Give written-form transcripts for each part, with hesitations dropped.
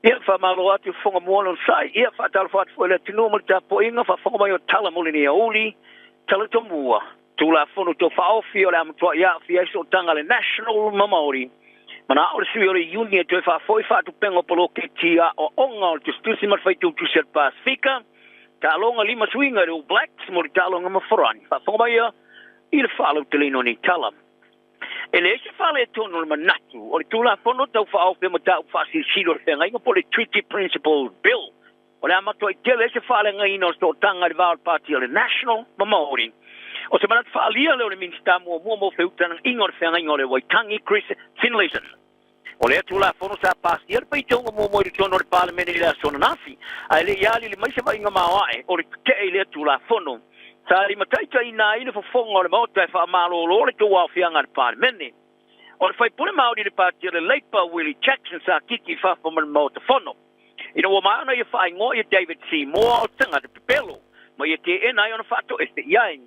Ia, faamalo atu Fofoga mo le onosai. Ia, faatalofa atu foi i le atunuu ma le tapuaiga, faafofoga mai o tala mo lenei aoauli, tala tomua, Tulafono Tau Faaofi o le a matuai aafia ai sootaga a le National ma Maori. Manao le sui o le Iuni e toe faafoi faatupega o poloketi aoaoga o le tusitusi ma le faitautusi a le Pasefika. Taaloga lima suiga i le All Blacks mo le taaloga ma Farani. Faafofoga mai ia i le faalauteleina o nei tala. E leai se faaletonu o le manatu o le Tulafono Tau Faaofi o Mataupu Faasilisili o le Feagaiga po o le Treaty Principles Bill o le a matuai tele ai se faaleagaina o le sootaga i le va o le Pati o le National ma Maori. O se manatu faaalia lea o le Minisita muamua mo Feutagaiga o le Feagaiga o le Waitangi, Chris Finlayson. O lea Tulafono sa pasia le faitauga muamua i totonu o le Palemene i le aso ananafi, ae le i alili mai se vaaiga maoae o le tetee i lea Tulafono. Sa limataitaiina ai le fofoga o le Maota e faamalolo le tauaofiaga a le Palemene. O le faipule Maori i le Pati o le Labour, Willie Jackson, sa kiki i fafo ma le Maota Fono. Ina ua maea ona ia faaigoa ia David Seymour o le tagata pepelo, ma ia teena ai ona faatoese i ai.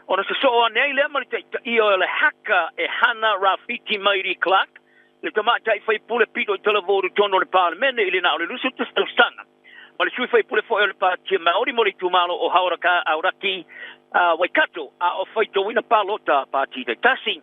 Ona sosoo ane ai lea ma le taitaia o le haka e Hana Rawhiti Mairi Clark, le tamaitai faipule pito i talavou i totonu o le Palemene i le na o le 21 tausaga, ma le sui faipule foi o le Pāti Māori mo le itumalo o Hauraki Aoraki Waikato, a o faitauina palota pāti taitasi.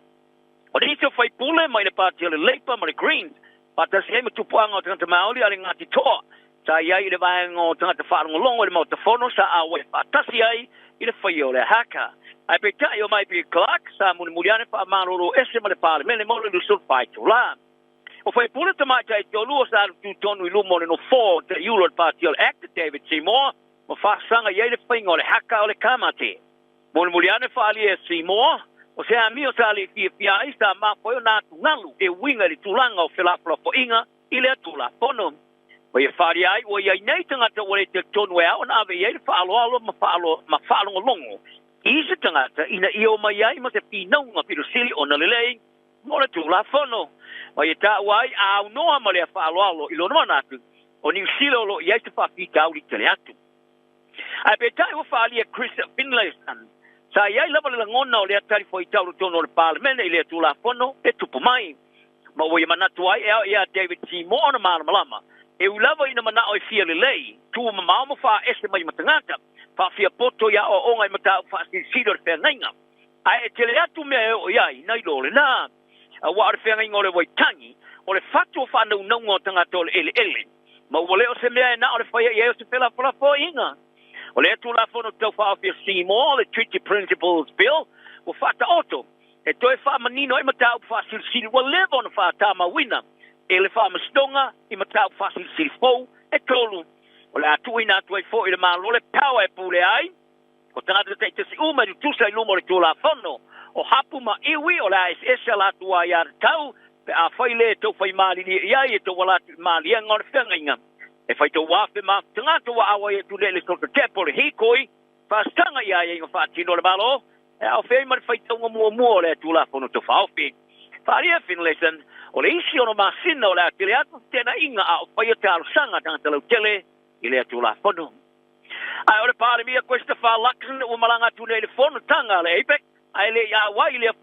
O nisi o faipule mai le Pāti o le Labour ma le Greens, faatasi ai ma tupuaga o tagata Māori a le Ngāti Toa, sa i ai i le vaega o tagata faalogologo i le Maota Fono sa auai faatasi ai i le faia o le haka. Ae peitai o Maipi Clark sa mulimuli ane faamalolo ese ma le Palemene mo le 24 itula. O faipule tamaitai toalua sa alu tutonu i luma o le nofoa o taiulu o le Pāti o le Act, David Seymour, ma faasaga i ai le faiga o le haka o le Kamate. Mulimuli ane faaalia e Seymour, o se amio sa le i fiafia ai sa mafua ai ona atugalu e uiga i le tulaga o felafolafoaiga i lea Tulafono. Ma ia faaalia ai ua i ai nei tagata ua le talitonu e ao ona ave i ai le faaaloalo ma faalogologo i se tagata ina ia omai ai ma se finauga filosili ona lelei mo le Tulafono. Ma ia taua ai a aunoa ma lea faaaloalo i lona manatu o Niu Sila o lo o i ai se faafitauli tele atu. Ae peitai ua faaalia Chris Finlayson, sa i ai lava le lagona o lea tali fuaitau i totonu o le Palemene i lea Tulafono e tupu mai. Ma ua ia manatu ai e ao ia David Seymour ona malamalama, e ui lava ina manao e fia lelei, tu mamao ma faaese mai ma tagata, faafia poto i aoaoga i mataupu faasilisili o le feagaiga. Ae e tele atu mea e oo i ai nai lo lena. Aua o le feagaiga o le Waitangi, o le fatu o faanaunauga o tagata o le eleele, ma ua le o se mea e na o le faia i ai o se felafolafoaiga. O lea Tulafono Tau Faaofi o Seymour, le Treaty Principles Bill, ua faataoto e toe faamanino ai mataupu faasilisili ua leva ona faatamauina e le Faamasinoga i mataupu faasilisili fou e tolu. O le a tuuina atu ai foi i le Malo le power e pulea ai o tagata taitasi uma e tutusa i luma o le Tulafono, o hapu ma iwi o le a eseese a latou aiatatau pe afai le e tau fai malilie i ai e tauala atu i maliega o le feagaiga. E faitauafe ma tagata ua auai atu nei i le sotatea po o le hīkoi faasaga i aiaiga faatino a le Malo e aofia ai ma le faitauga muamua o lea Tulafono Tau Faaofi. Faaalia Finlayson, o le isi ono masina o le a tele atu feteenaiga a o faia talosaga a tagata lautele i lea Tulafono. Ae o le Palemia Christopher Luxon ua malaga atu nei i le fonotaga a le APEC, ae le i auai i lea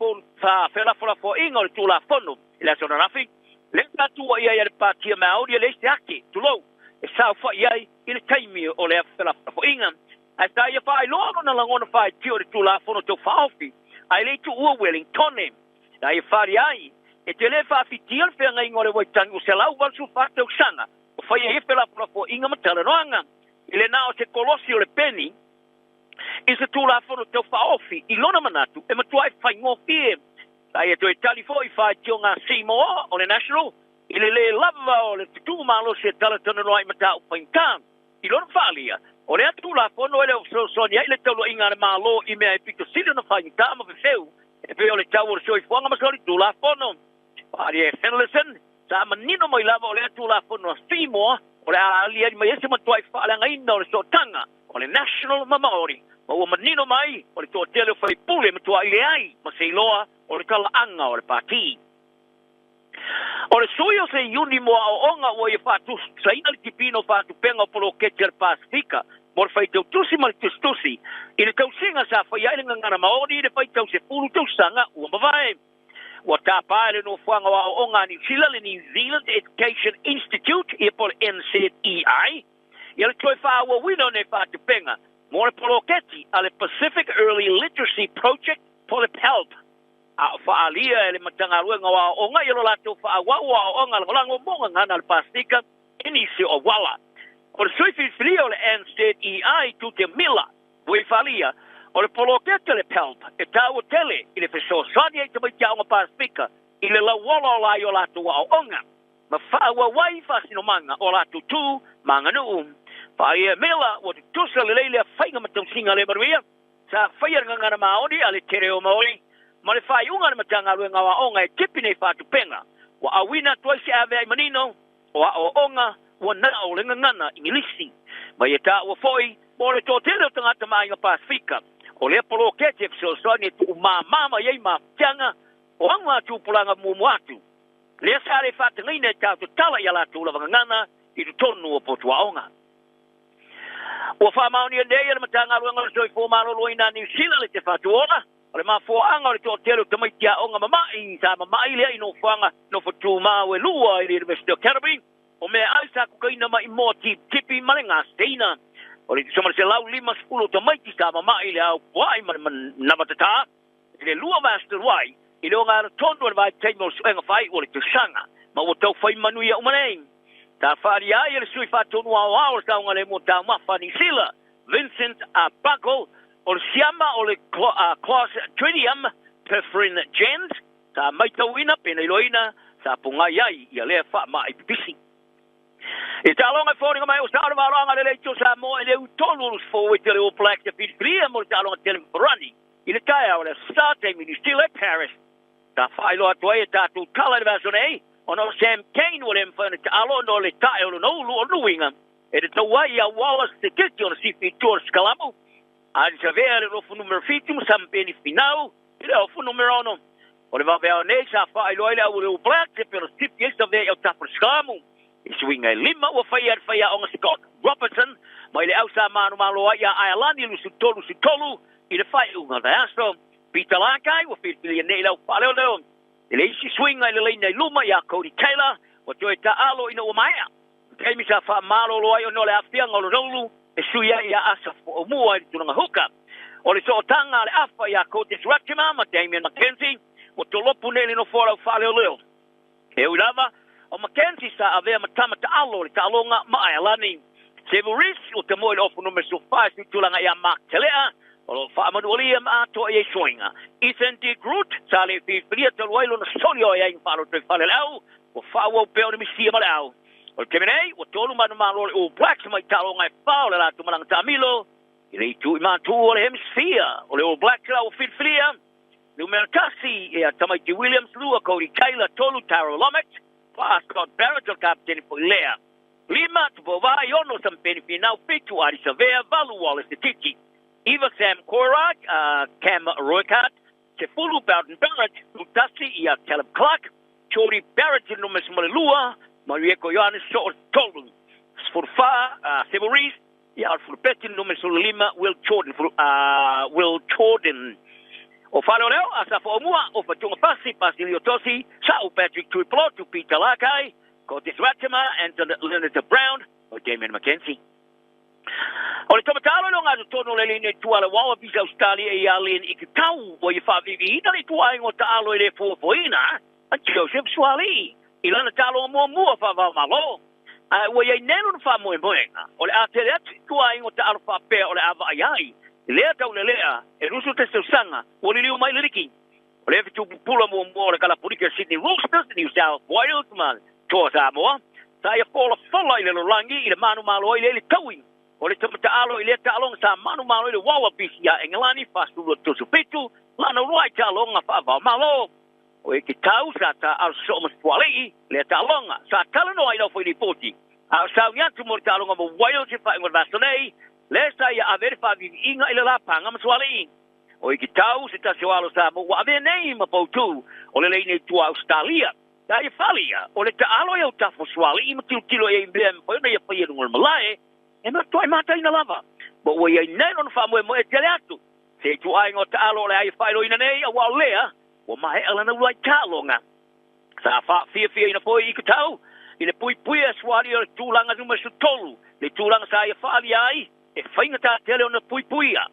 felafolafoaiga o le Tulafono i le aso ananafi, lea sa tuuaia ai e le Patia Maori e leai se ake, tulou, e saofai ai i le taimi o lea felafolafoaiga. Ae sa ia faailoa lona lagona faitio i le Tulafono Tau Faaofi, ae le i tuua Wellingtone. Na ia fali ai, e te le faafitia le feagaiga o le Waitangi ua 184 tausaga o faia ai felafolafoaiga ma talanoaga. I le na o se kolosi o le peni i se Tulafono Tau Faaofi i lona manatu e matua e faigofie. Sa ia toe tali foi i faitioga a Seymour o le National i le lē lava o le tutu'u malosi e talatalanoa ai mataupu faigata. I lona faaalia, o lea Tulafono e le o fesoasoani ai i le tauluaiga a le Malo i mea e pito sili ona faigata ma fefeu e pei o le tau o le soifuaga ma solitulafono. Faaalia e Finlayson, sa manino mai lava o lea Tulafono a Seymour o le a aliali mai ai se matuai faaleagaina o le sootaga o le National ma Maori, ma ua manino mai o le toatele o faipule e matuai leai ma se iloa o le talaaga o le Pati. O le sui o se Iuni mo aoaoga ua ia faatusaina le tipina o faatupega o poloketi a le Pasefika mo le faitautusi ma le tusitusi i le tausiga sa faia ai le gagana Maori i le faitau 10 tausaga ua mavae. Ua tapā e le Nofoaga o Aoaoga a Niu Sila, le New Zealand Education Institute, ia po o le NZEI, ia le toe faaauauina o nei faatupega mo le poloketi a le Pacific Early Literacy Project po o le PELP. A o faaalia e le Matagaluega o Aoaoga ia lo latou faaauau o aoaoga lagolago mo gagana a le Pasefika i nisi o auala. O le sui filifilia o le NZEI, Tute Miller, ua i faaalia, o le poloketi a le PELP e taua tele i le fesoasoani ai tamaiti aoga Pasefika i le lauola ola ai o latou aoaoga ma faaauau ai faasinomaga o latou tu ma aganuu. Faaalia e Miller, ua tutusa lelei lea faiga ma tausiga le manuia sa faia le gagana maoni a le Te Reo Maori ma le faaiuga a le Matagaluega o Aoga e tipi nei faatupega ua auina atu ai se aveai manino o aoaoga ua na o le gagana Igilisi. Ma ia taua foi mo le toatele o tagata ma Aiga Pasefika, o lea poloketi e fesoasoani e tuumamā mai ai mafatiaga o aga tupulaga muamua atu, lea sa le faatagaina e tatou tatala i a latou lava gagana i totonu o potu aoga. Ua faamaonia nei e le Matagaluega o le Soifua Maloloina a Niu Sila le Tefatuola o le mafuaaga o le toatele o tamaiti aoga mama'i sa mama'i lea i nofoaga nofo tumau e lua i le University o Canterbury o meaai sa kukaina mai moa tipitipi ma le gaseina. O le tusa ma le 150 o tamaiti sa mama'i i le ao pua'i ma le manawatatā i le lua vaiaso talu ai i le ogatotonu o le vaitaimi o le suega faaiu o le tausaga ma ua tau fai manuia uma nei. Sa faaalia ai e le Sui Faatonu Aoao o le Saogalemu o Taumafa a Niu Sila, Vincent Arbuckle, o le siama o le Clostridium perfringens sa maitauina pe na iloaina sa pogai ai ia lea faamai pipisi. I taaloga e foliga mai ua sao le valoaga a le Leitio Samoa i le utolu o Lusifoete o le All Blacks e filifilia mo le taaloga tele farani i le taeao o le Aso Sa taimi Niu Sila i Paris. Sa faailoa atu ai e tatou tala i le vaiaso nei ona o Sam Cane ua le mafai ona taalo ona o le tae o lona ulu o lona uiga e tatau ai ia Wallace te titi ona sifi i tua o le sikalamu a i Savea le lofu numera 7 ma Sam Peni Finau i le ofu numera 6. O le vaveao nei sa faailoa ai le au o le All Blacks e pei ona sifi ai Savea i autafa o le sikalamu. I suiga e lima ua faia e le faiaoga Scott Robertson mai le au sa manumalo ai ia Aelani 23-23 i le faaiuga o le vaiaso. Peter Lakai ua filifilia nei le au faaleoleo i le isi suiga i le laina i luma ia Cody Taylor ua toe taalo ina ua maea. I taimi sa faamalolo ai ona o le aafiaga o lona ulu e sui ai ia Asaph Po'omua i le tulaga huka. O le sootaga a le afa ia Curtis Ratima ma Damian McKenzie ua tolopu nei i le nofoa o le au faaleoleo. E ui lava o McKenzie sa avea ma tama taalo o le taaloga ma Aelani. Sevu Reece ua tamoe i le ofu numera 14 i suitulaga ia Mark Telea o lo o faamanualia ma atoa i ai suiga. Ethan De Groot sa le filifilia talu ai lona soli o aiaiga faalotoifale a le au ua faaauau pea o le misia ma le au. O le taimi nei, ua tolu manumalo o le All Blacks mai taaloga e fa o le latou malaga taamilo i le itu i matu o le Hemisphere. O le All Blacks la ua filifilia Numera tasi ia Tamaiti Williams, lua Cody Taylor, tolu Taro Lomax, fa Scott Barrett o le kapeteni foi lea. Lima Tupouvai, ono Sampeni Finau, fitu Ardie Savea, valu Wallace Te Titi, iva Sam Koirag, Cam Roigard, sefulu Beauden Barrett, tasi ia Caleb Clarke, Jordie Barrett i le numera 12, Marieko Ioane soo tolu, 14 Sevu Reece, ia o le fulupeti le numera 15 Will Jordan, Will Jordan. O Faleoleo, Asafa Omua, o Fatuga Fasi, Basilio Tosi, Sa'u Patrick Tuipulotu, Peter Lakai, Curtis Ratima, Anton Leonard Brown, o Damian McKenzie. O le tomatalo i le ogatotonu o le leina i tua le wao a Visa Australia i Alen Ikitau ua ia faaviviina le ituaiga o taalo e le fuafuaina a Joseph Suaalii i lana taaloga muamua faava-o-Malo. Ae ua i ai nei lona faamoemoega, o le a tele atu i ituaiga o taalo faapea o le a vaai ai i lea taulelea e 21 tausaga ua liliu mai le liki. O lea fetupupula muamua o le kalapulika Sydney Roosters, New South Wales ma Toa Samoa, sa ia folafola i le lolagi i le manumalo ai lea i le taui o le tama taalo i lea taaloga sa manumalo i le Wallabies iā Engelani 42-37 lana uluai taaloga faava-o-Malo. O e ke tau sa taaalo sosoo ma Sualii lea taaloga sa talanoa i lau foi lipoti a o sauni atu mo le taaloga ma Wales i faaiuga o le vaiaso nei lea sa ia ave le faaviviiga i le lapaga ma Sualii. O e ke tau se tasi o alo Samoa ua avea nei ma poutū o le leina i tua Ausetalia. Sa ia falia o le taalo i autafa o Sualii ma tilotilo i ai i mea e mafai ona ia faia i luga o le malae e matuai mataina lava. Ma ua i ai nei lona faamoemoe e tele atu se ituaiga o taalo o le a ia faailoaina nei aua o lea Ua maea lana uluai taaloga. Sa faafiafiaina foi Iketau i le puipuia e Sualii o le tulaga numera 13, le tulaga sa ia faaalia ai e faigata tele ona puipuia.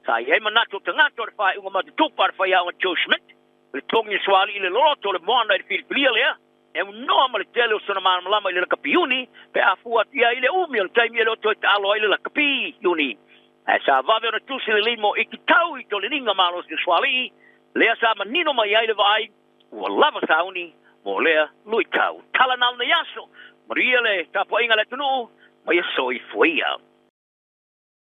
Sa i ai manatu o tagata o le faaiuga matatupa a le faiaoga Joe Schmidt, le togi o Sualii i le loloto o le moana i le filifilia lea, e aunoa ma le tele o sona malamalama i le lakapi iuni pe a fua atu i ai i le umi o le taimi e le o toe taalo ai le lakapi iuni. Ae sa vave ona tusi le lima o Ikitau i toleniga malosi o Sualii, lea sa manino mai ai le vaai ua lava sauni mo lea luitau. Tala na o lenei aso, manuia le tapuaiga a le atunuu, ma ia soifua ia.